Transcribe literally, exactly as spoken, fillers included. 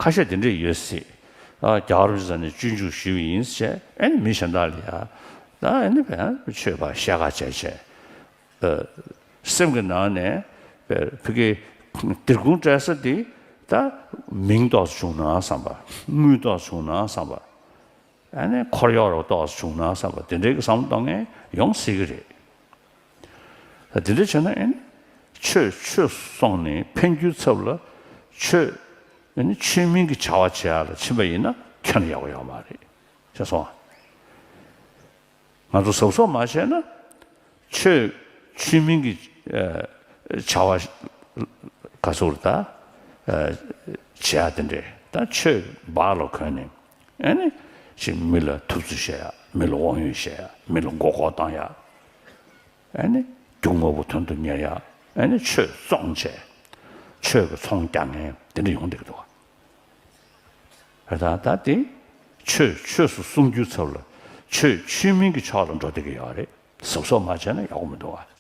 ཨ་ཤ་དེ་འདྲས་ཡོད་སྲིད། ཨ་རྒྱལ་བ་རིན་པོ་ཆེ་ནས་སྤྱོད་འཇུག་ཞུས་པ་ཡིན་ཟེར་ཨེ་ནི་མི་གཞན་དག་ལ་ཡ་ད་ཨེ་ནི་བས་ཆོས་པ་བཤད་ཁ་བྱས་བྱས། སེམས་ཀྱི་ནང་ནས་བེ་ཕི་ཀའི་དིར་ཁུང་སྤྲད་ས་དེ་ད་མིང་ཏོག་ཙམ་བྱུང་ན་བསམ་པ། དངུལ་ཏོག་ཙམ་བྱུང་ན་བསམ་པ། ཨ་ནི་འཁོར་གཡོག་རོ་ཏོག་ཙམ་བྱུང་ན་བསམ་པ་དེ་འདྲའི་བསམ་བློ་གཏོང་མཁན་ཡོང་སྲིད་ཀྱི་རེད། ད་དེ་འདྲ་བྱས་ན་ཨ་ནི་ཆོས་ཆོས་སུ་སོང་ནས་ཕན་རྒྱུའི་ཚབ་ལ་ཆོས་ཨ་ནི་ཆོས་མིན་གྱི་བྱ་བ་བྱེད་ཡ་ལ་ཕྱིན་པ་ཡིན་ན་ཁྱོན་ནས་ཡག་པོ་ཡོད་མ་རེད། ཤེས་སོང་ང་། ང་ཚོ་གཟབ་གཟབ་མ་བྱས་ན་ཆོས་ཆོས་མིན་གྱི་ཨ་བྱ་བ་ག་ཚོད་ད་ཨ་བྱེད་ཡ་དེ་འདྲས་ད་ཆོས་སྦག་ལ་གོན་ནས་ཨ་ནི་ཞིག་མི་ལ་ཐུབ་ཚོད་བཤད་ཡ། མི་ལ་དབང་ཡོད་བཤད་ཡ། མི་ལ་མགོ་སྐོར་བཏང་ཡ། ཨ་ནི་རྒྱུ་དངོས་པོ་དོན་དུ་གཉེར་ཡ། ཨ་ནི་ཆོས་བཙོང་བྱས་ཆོས་ཀྱི་ཚོང་རྒྱག་མཁན་དེ་འདྲ་ཡོང་བསྡད་ཀྱི་འདུག་བ། ད་ད་དེ་ཆོས་ཆོས་སུ་སོང་རྒྱུའི་ཚབ་ལ་ཆོས་ཆོས་མིན་གྱི་ཕྱོགས་ལ་འགྲོ་བསྡད་ཀྱི་ཡོད་རེད། གཟབ་གཟབ་མ་བྱས་ན་ཡག་པོ་མི་འདུག་བ།